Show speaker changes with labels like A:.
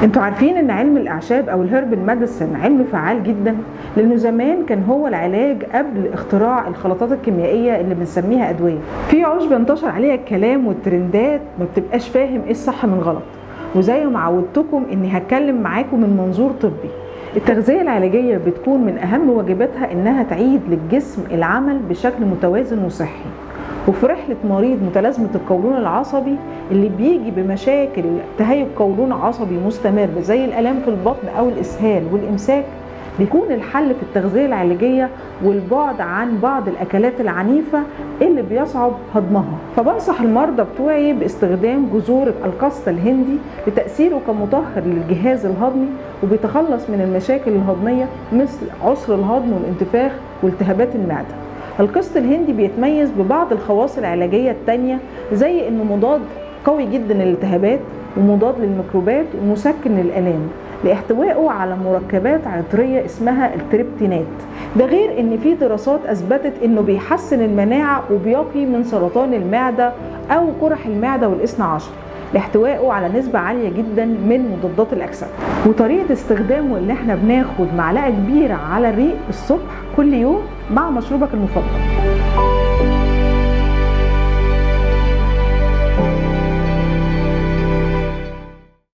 A: انتوا عارفين ان علم الاعشاب او ال herbal medicine علم فعال جدا، لانه زمان كان هو العلاج قبل اختراع الخلطات الكيميائية اللي بنسميها ادوية. في عشبه انتشر عليها الكلام والترندات، ما بتبقاش فاهم ايه الصح من غلط، وزي ما عودتكم اني هتكلم معاكم من منظور طبي. التغذية العلاجية بتكون من اهم واجباتها انها تعيد للجسم العمل بشكل متوازن وصحي. وفي رحلة مريض متلازمة القولون العصبي اللي بيجي بمشاكل تهيج قولون عصبي مستمر زي الآلام في البطن أو الإسهال والإمساك، بيكون الحل في التغذية العلاجية والبعد عن بعض الأكلات العنيفة اللي بيصعب هضمها. فبنصح المرضى بتوعي باستخدام جذور القسط الهندي لتأثيره كمطهر للجهاز الهضمي، وبيتخلص من المشاكل الهضمية مثل عسر الهضم والانتفاخ والتهابات المعدة. القسط الهندي بيتميز ببعض الخواص العلاجية التانية، زي انه مضاد قوي جدا للالتهابات ومضاد للميكروبات ومسكن للآلام، لاحتوائه على مركبات عطرية اسمها التريبتينات. ده غير ان في دراسات اثبتت انه بيحسن المناعة وبيقي من سرطان المعدة او قرح المعدة والاثنى عشر، لاحتوائه على نسبة عالية جدا من مضادات الأكسدة. وطريقة استخدامه اللي احنا بناخد معلقة كبيرة على الريق الصبح كل يوم مع مشروبك المفضل.